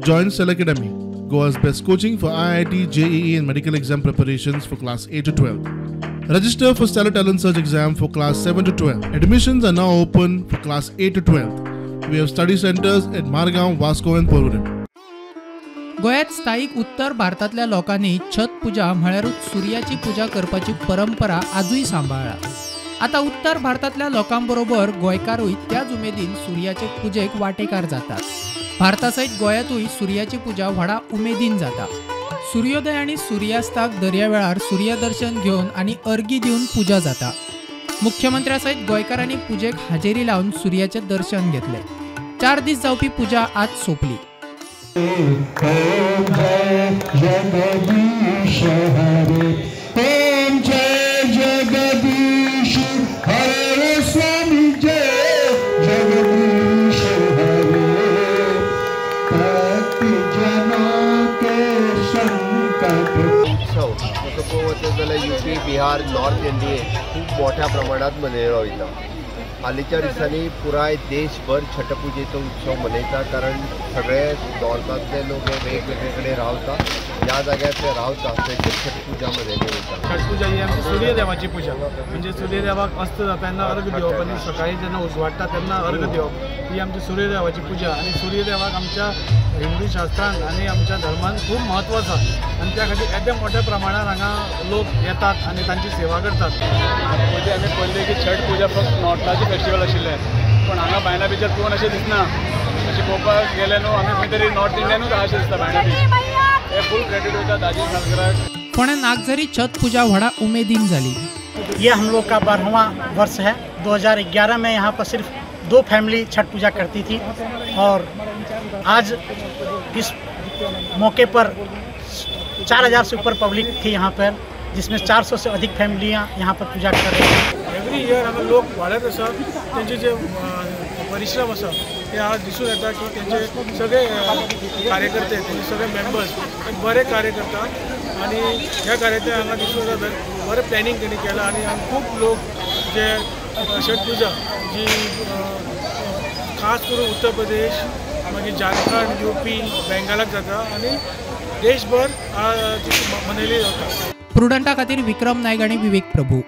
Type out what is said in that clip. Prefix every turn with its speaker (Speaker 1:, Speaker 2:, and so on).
Speaker 1: Join Stellar Academy, Goa's best coaching for IIT, JEE and medical exam preparations for class 8 to 12. Register for Stellar Talent Search exam for class 7 to 12. Admissions are now open for class 8 to 12. We have study centers at Margao, Vasco and Porvorim.
Speaker 2: गोंयांत स्थायीक उत्तर भारतांतल्या लोकांनी छत पुजा म्हळ्यारूच सुर्याची पुजा करपाची परंपरा आजूय सांबाळ्ळा. आतां उत्तर भारतांतल्या लोकांबरोबर गोंयकारूय त्याच उमेदीन सुर्याचे पुजेक वांटेकार जातात. भारता सयत गोंयांतूय सुर्याची पुजा व्हडा उमेदीन जाता. सुर्योदय आनी सुर्यास्ताक दर्यावेळार सूर्यदर्शन घेवन आनी अर्घी दिवन पुजा जाता. मुख्यमंत्र्या सयत गोंयकारांनी पुजेक हाजेरी लावन सुर्याचें दर्शन घेतलें. 4 दीस जावपी पुजा आज सोंपली.
Speaker 3: उत्सव तसो पळोवंक वचत जाल्यार युपी, बिहार, नॉर्थ इंडियेक खूब मोठ्या प्रमाणात मनयलो वयता. हालींच्या दिसांनी पुराय देशभर छठ पुजेचो उत्सव मनयता, कारण सगळे नॉर्थांतले लोक हे वेगवेगळे कडेन रावता, ज्या जाग्यार ते रावता थंयसर छठ पुजा मनयली वयता.
Speaker 4: छठ पुजा ही आमची सूर्यदेवाची पुजा, म्हणजे सूर्यदेवाक अस्त जाता तेन्ना अर्घ दिवप आनी सकाळी जेन्ना उजवाडटा तेन्ना अर्घ दिवप ही आमची सूर्यदेवाची पुजा. आनी सूर्यदेवाक आमच्या हिंदू शास्त्रान आनी आमच्या धर्मान खूब म्हत्व आसा आनी त्या खातीर येद्या मोठ्या प्रमाणान हांगा लोक येतात आनी तांची सेवा करतात.
Speaker 5: पयलीं आमी पळयलें की छठ पुजा फक्त नॉर्थाचें फेस्टिवल आशिल्लें, पूण हांगा बायणा बिचार पळोवन अशें दिसना. अशें पळोवपाक गेलें न्हू आमी खंय तरी नॉर्थ इंडियानूच आहा अशें दिसता. बायणा बीच हे फूल क्रेडीट वयता दाजी सालकराक.
Speaker 2: फोंड्या नागझरी छत पूजा व्हडा उमेदीन जाली.
Speaker 6: ये हम लोग का 12वां वर्ष है. 2011 में यहाँ पर सिर्फ 2 फैमिली छठ पूजा करती थी और आज इस मौके पर 4000 से ऊपर पब्लिक थी यहाँ पर, जिसमें 400 से अधिक फैमिलियाँ यहाँ पर पूजा कर रही हैं.
Speaker 4: एवरी इयर हांगा लोक वाडत आसा, तेंचे जे परिश्रम आसा ते आज दिसून येता की तेंचे सगळे कार्यकर्ते, तेंचे सगळे मेंबर्स बरे कार्य करतात आनी ह्या कार्यकर्ते हांगा दिसून येता बरें प्लॅनिंग तेणी केलां आनी हांगा खूब लोक जे छठ पुजा जी खास करून उत्तर प्रदेश, मागीर झारखंड, युपी, बेंगालाक जाता आनी देशभर मनयली जाता.
Speaker 2: प्रुडंटा खातीर विक्रम नायक आनी विवेक प्रभू.